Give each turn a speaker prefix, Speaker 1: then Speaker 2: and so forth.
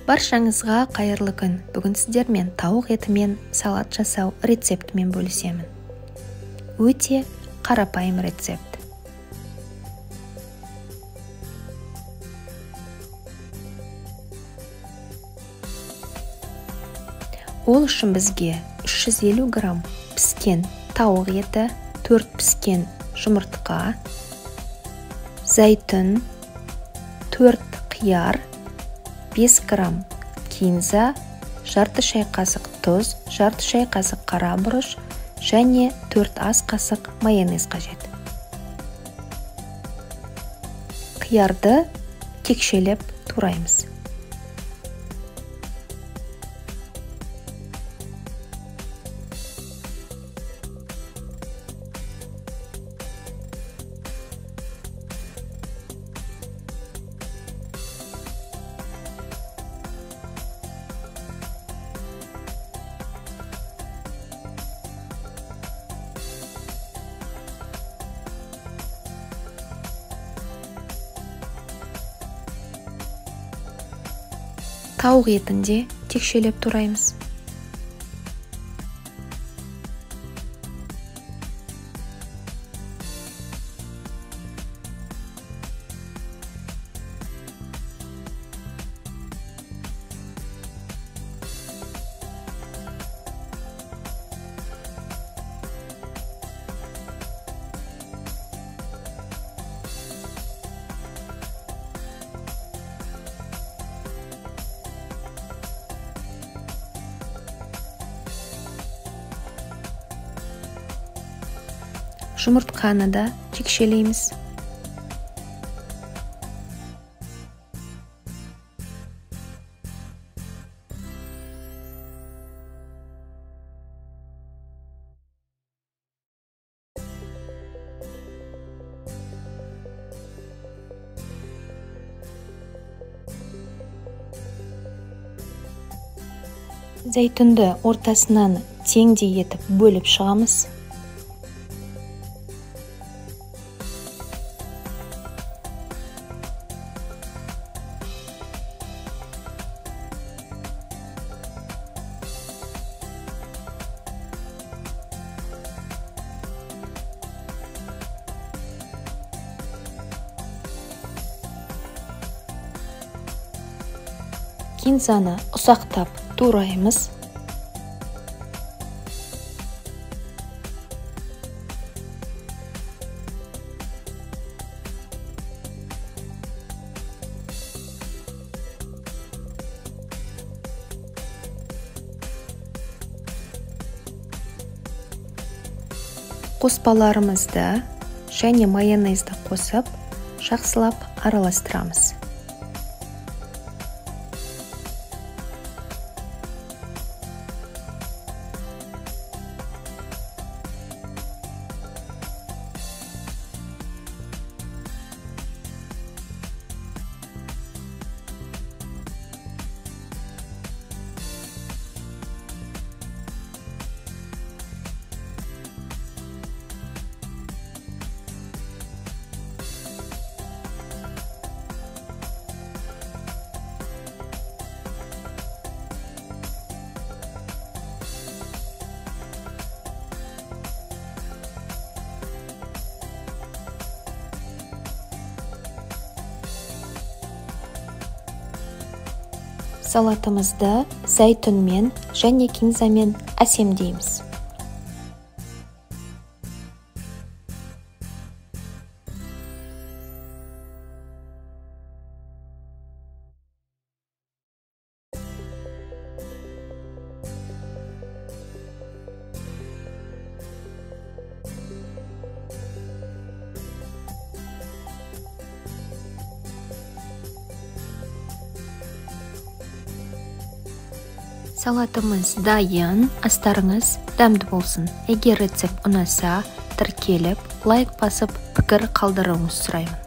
Speaker 1: Баршаңызға қайырлы күн. Бүгін сіздермен тауық етімен салат жасау рецептімен бөлісемін. Өте қарапайым рецепт. Ол үшін бізге 350 грамм піскен тауық еті, 4 піскен жұмыртқа, зәйтүн, 4 қияр, 5 грамм кинза, жарты шай қасық тұз, жарты шай қасық қара бұрыш және 4 ас қасық майонез қажет. Қиярды текшелеп тураймыз. Тауық етін де текшелеп тураймыз. Жұмыртқаны да текшелейміз. Зәйтүнді ортасынан теңдей етіп бөліп шығамыз. Кинзаны ұсақтап тураймыз. Қоспаларымызды және майонезді қосып, жақсылап араластырамыз. Салатымызды зәйтүнмен және кинзамен әсемдейміз. Салатымыз дайын, астарыңыз дәмді болсын. Егер рецепт ұнаса, тіркеліп, лайк басып, пікір қалдыруыңызды сұраймын.